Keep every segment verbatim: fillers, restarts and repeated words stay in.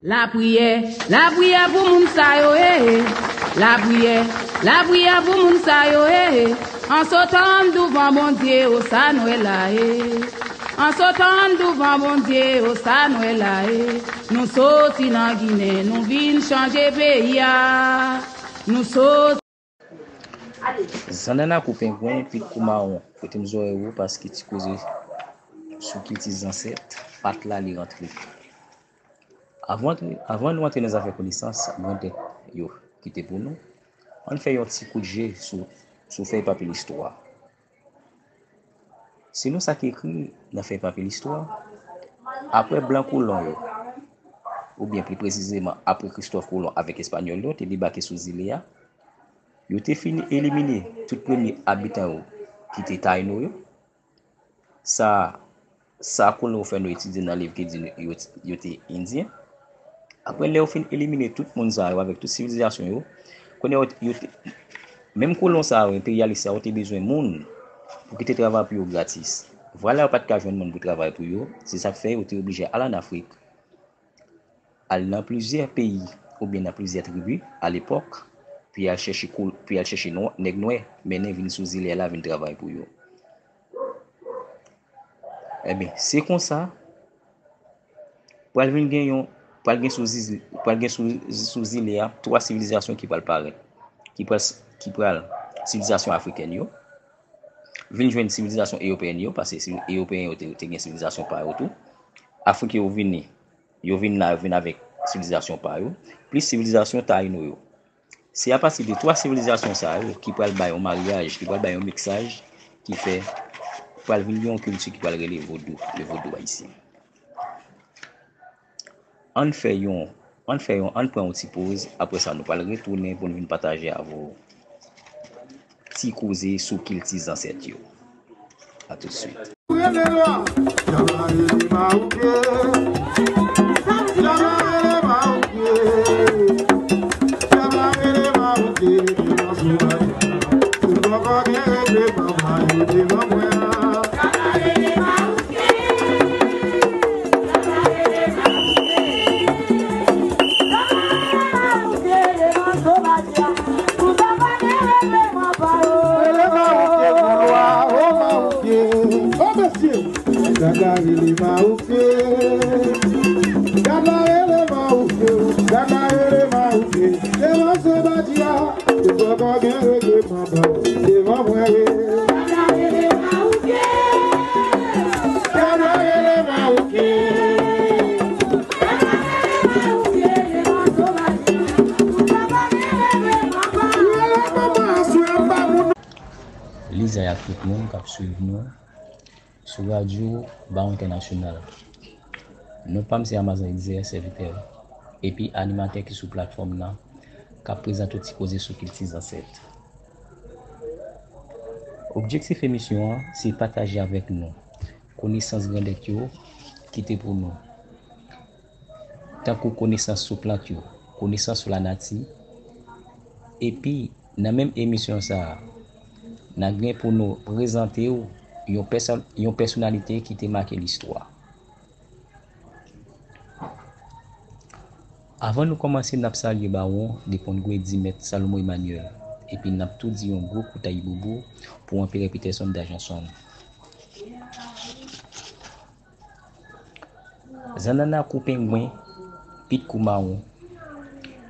Lapriyè, lapriyè pou moun sa yo, eh, eh. Lapriyè, lapriyè pou moun sa yo, eh, eh. An sotan douvan Bondye, o sa n wè la, eh. An sotan douvan Bondye, o sa n wè la, eh. Nou soti nan Ginen, nou vin chanje peyi a. Nou soti. Zannanna kou pengwen, pit kou mawon, prete m zòrèy ou paske ti koze sou kilti zansèt, pa t la li rantre. Avan, avan nou antre nan zafè konesans grandèt yo kite pou nou, ann fè yon ti kout je sou, sou fèy papye listwa. Selon sa k ekri nan fèy papye listwa, apre blan kolon yo, oubyen pli presizeman apre Kristòf Kolon avèk Espanyòl yo te debake sou zile a, yo te fin elimine tout premye abitan yo ki te Tayino yo. Sa, sa kolon yo fè nou etidye nan liv ki di yo, yo te Endyen. Apre lè yo fin elimine tout moun sa yo avèk tout sivilizasyon yo, kounye a yo, yo te, menm kolon sa yo, enperyalis sa yo te bezwen moun pou ki te travay pou yo gratis. Vwala yo pa t ka jwenn moun pou travay pou yo, se sa k fè yo te oblije al ann Afrik, al nan plizyè peyi oubyen nan plizyè tribi alepòk, pou y al chèche kou-, pou y al chèche nò-, nèg nwè, mennen vin sou zile a la vin travay pou yo. Ebyen, se konsa, pral vin gen yon, pral gen sou ziz-, pral gen sou, sou zile a twa sivilizasyon ki pral parèt, ki pral, ki pral sivilizasyon afrikèn yo, vin jwenn sivilizasyon ewopeyèn yo, paske si-, ewopeyèn yo te, te gen sivilizasyon pa yo tou. Afrik yo vini, yo vin la, yo vin avèk sivilizasyon pa yo, plis sivilizasyon tayino yo. Se apati de twa sivilizasyon sa yo ki pral bay yon maryaj, ki pral bay yon miksaj, ki fè pral vin gen yon kilti ki pral rele vodou, le vodou ayisyen. Ann fè yon, ann fè yon, ann pran yon ti poz, apre sa nou pral retounen pou n vin pataje avè w ti koze sou kilti zansèt yo. A tout de suite. Gad la rele Mawoufle, gad la rele Mawoufle, gad la rele Mawoufle. Devan se bati a, se fò kò gen regleman blan. Devan mwen wi. Gad la rele Mawoufle. Lizay ak tout moun k ap swiv nou sou radyo Bawon Entènasyonal. Non pa m se Amazan Elzer, sèvitè epi animatè ki sou platfòm nan, k ap prezante w ti koze sou kilti zansèt. Objektif emisyon an se pataje avèk nou konesans grandèt yo kite pou nou, tankou konesans sou plant yo, konesans sou lanati, epi nan menm emisyon sa a, n a gen pou nou prezante w yon pèsòn-, yon pèsonalite ki te make listwa. Avan nou kòmanse, n ap salye Bawon de Pongwe, Dimèt Salomon Emmanuel, epi n ap tou di yon gwo kout ayibobo pou Anperè Peterson Dajanson. Zannanna kou pengwen, pit kou mawon.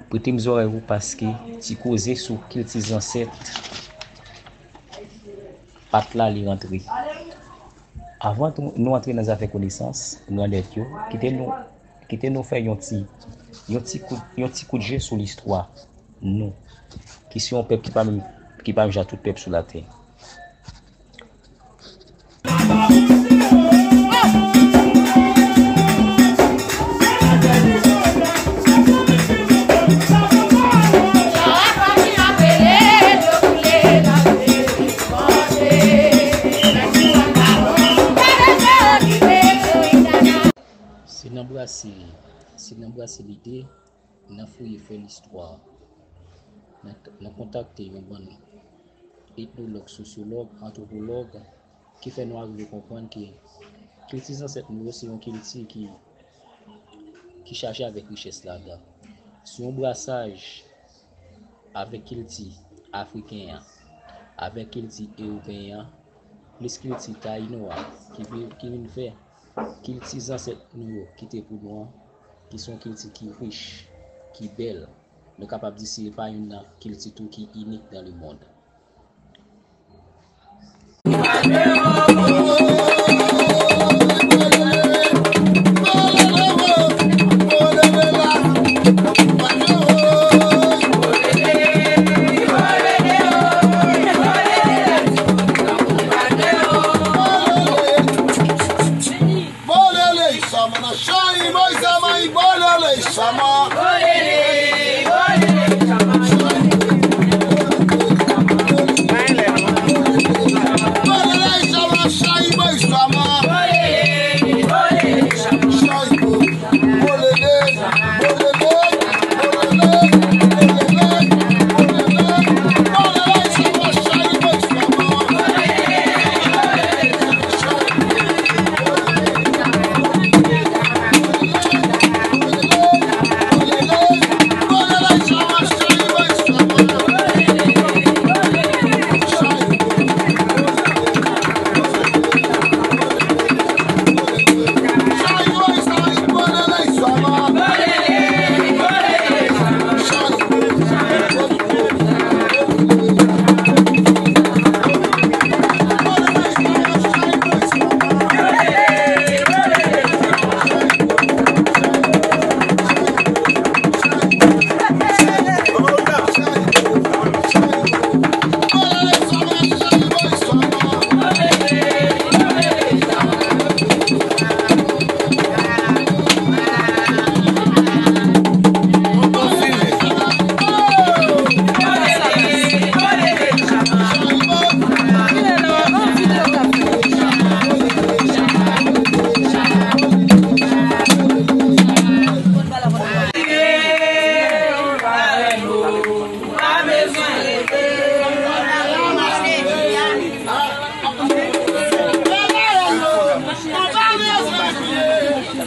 Prete m zòrèy ou paske ti koze sou kilti zansèt pa t la li rantre. Avan tou, nou antre nan zafè konesans grandèt yo, kite nou, kite nou fè yon ti, yon ti kout, yon ti kout je sou listwa nou, ki se yon pèp ki pa menm, ki pa menm jan tout pèp sou latè. Se nan brase, se nan brase lide, nan fouye fè listwa, nan, nan kontakte yon bann etnològ, sosyològ, antwopològ, ki fè nou arive konprann ke kilti zansèt nou yo se yon kilti ki, chaje avèk richès ladan. Se yon brasaj avèk kilti afriken an, avèk kilti ewopeyen an, plis kilti tayino a, ki vin, ki vin fè kilti zansèt nou yo kite pou nou an, ki se yon kilti ki rich, ki bèl. Nou kapab di se pa youn nan kilti tou ki inik dans le monde.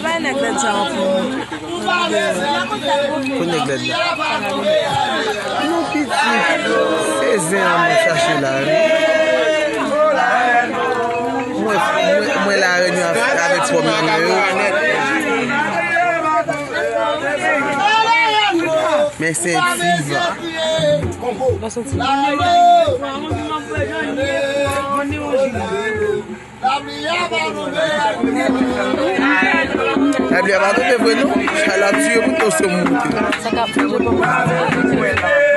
Bay nèg lèd sa yo pou mwen. Pou nèg lèd la. Nou piti. Se zen an mwen chache la, wi. Mwen, mwen, mwen la reyinyon avèk pwòp nan men yo. Men se diva. Labli a pa tonbe vre non. Chalè ap tiye moun, nou se moun moute. Sa k ap manje pòpòt sa.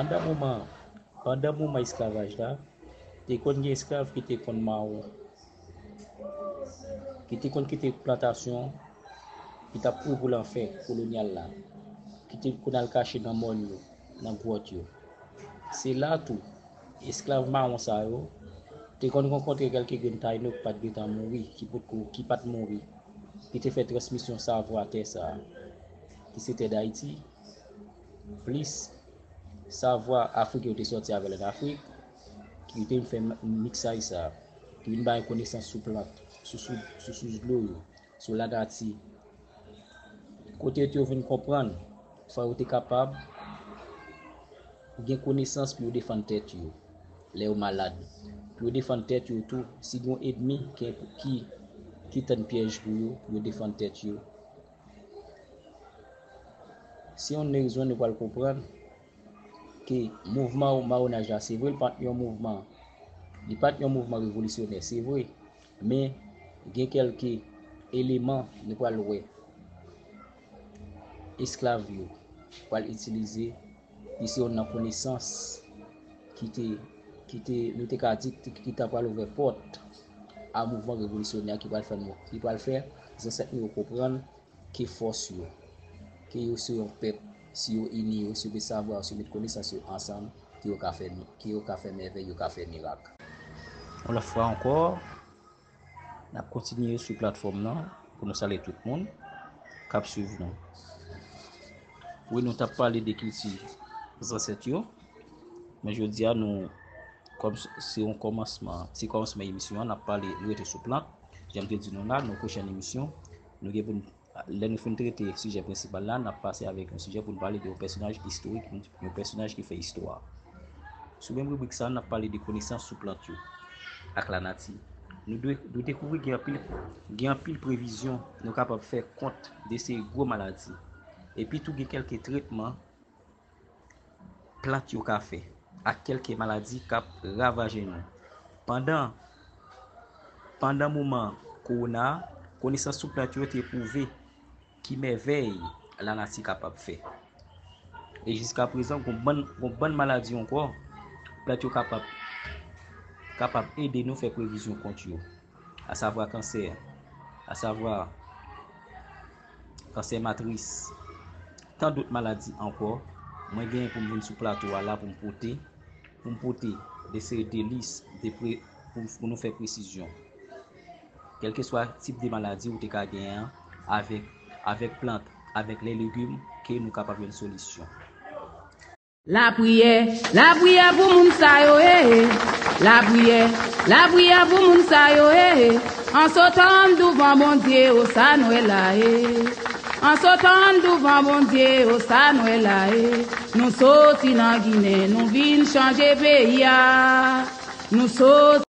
Pandan moman, pandan moman esklavaj la, te konn gen esklav ki te konn mawon, ki te konn kite plantasyon, ki t ap ouvri lanfè kolonyal la, ki te konn al kache nan mòn yo, nan gwòt yo. Se la tou, esklav mawon sa yo te konn rankontre kèlke grenn tayino ki pa t gentan mouri, ki potko, ki pa t mouri, ki te fè transmisyon savwa tè sa a, ki se tè Dayiti, plis savwa afriken yo te sòti avè l ann Afrik, ki te vin fè m-, miksaj sa a, ki vin bay konesans sou plant, sou, sou, sou sous dlo yo, sou lanati. Kote yo te vin konprann, fò yo te kapab gen konesans pou yo defann tèt yo lè yo malad, pou yo defann tèt yo tou si gen yon ènmi ki, ki, ki tann pyèj pou yo, pou yo defann tèt yo. Se yon rezon nou pral konprann Ke mouvman mawonaj la, se vre, li pa t yon mouvman, li pa t yon mouvman revolisyonè, se vre, men gen kèlke eleman nou pral wè esklav yo pral itilize, ki se youn nan konesans ki te, ki te, nou te ka di, ki ta pral ouvè pòt a mouvman revolisyonè ki pral fè nou, ki pral fè zansèt nou yo konprann ke fòs yo, ke yo se yon pèp, si yo ini yo, si yo met savwa yo, si yo met konesans yo ansanm, ke yo ka fè, ke yo ka fè mèvèy, yo ka fè mirak. Yon lòt fwa ankò, n ap kontinye sou platfòm nan pou nou salye tout moun k ap swiv nou. Wi, nou t ap pale de kilti zansèt yo, men jodi a nou, kòm s- se yon kòmansman, se kòmansman emisyon an, n ap pale, nou rete sou plant. Jan m te di nou la, nan pwochèn emisyon, nou gen pou n, lè nou fin trete sijè prensipal la, n ap pase avèk yon sijè pou n pale de yon pèsonaj istorik, yon, yon pèsonaj ki fè istwa. Sou menm ribrik sa, n ap pale de konesans sou plant yo ak lanati. Nou dwe, nou dekouvri gen anpil, gen anpil previzyon nou kapab fè kont de seri gwo maladi. Epi tou gen kèlke tretman plant yo ka fè ak kèlke maladi k ap ravaje nou. Pandan, pandan moman kowona a, konesans sou plant yo te pwouve ki mèvèy lanati kapab fè. E jiska prezan, gon bann, gon bann maladi ankò, plant yo kapab, kapab ede nou fè previzyon kont yo, asavwa kansè, asavwa kansè matris, tan dòt maladi ankò. Mwen genyen pou m vin sou plato a la pou m pote, pou m pote de seri de lis de pre, pou, pou nou fè presizyon. Kèlkeswa tip de maladi ou te ka genyen an, avèk, avèk plant, avèk lè legim, ke nou kapab jwenn solisyon. Lapriyè, lapriyè pou moun sa yo, eh, eh. Lapriyè, lapriyè pou moun sa yo, eh, eh. An sotan douvan Bondye, o sa n wè la, eh. An sotan douvan Bondye, o sa n wè la, eh. Nou soti nan Ginen, nou vin chanje peyi a. Nou soti